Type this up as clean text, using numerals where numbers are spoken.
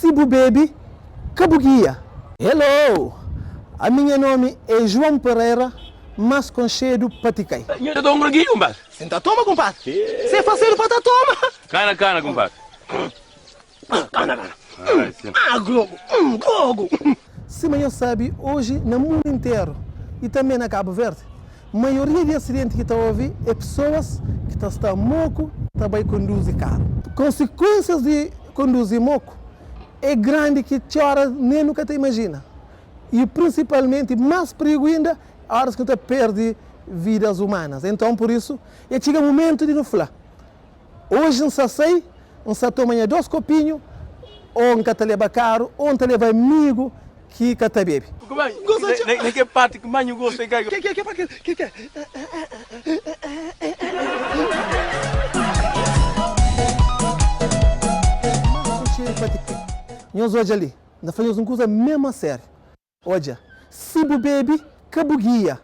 Si bu bebe, ka bu gia. Hello! Ami nha nomi é João Pereira, más konxedu pa Tikai. Nho ta toma un groginhu, kunpadri? Si N ta toma, kunpadri. Si é fasedu pa ta toma. Kana, kana, kunpadri. Kana, kana. Ah, grogu, grogu. Sima nhos sabe, oji na mundu interu i tanbê na Kabu Verdi, maioria di asidenti ki ta ovi é pesoas ki ta sta moku ta bai konduzi karu. Konsikuensias di konduzi moku é grandi ki txora nen nu ka ta imajina i prinsipalmenti más prigu inda óras ki nu ta perde vidas umanas. Enton, pur isu, dja txiga mumentu di nu fla, Oji N sa sai, N sa toma nha dos kopinhu, ô N ka ta leba karu, ô N ta leba amigu ki ka ta bebe. Na ke parti ki mas nhu gosta? Nhos odja li, N ta fla nhos un kuza memu a sériu. Odja, si bu bebe, ka bu gia.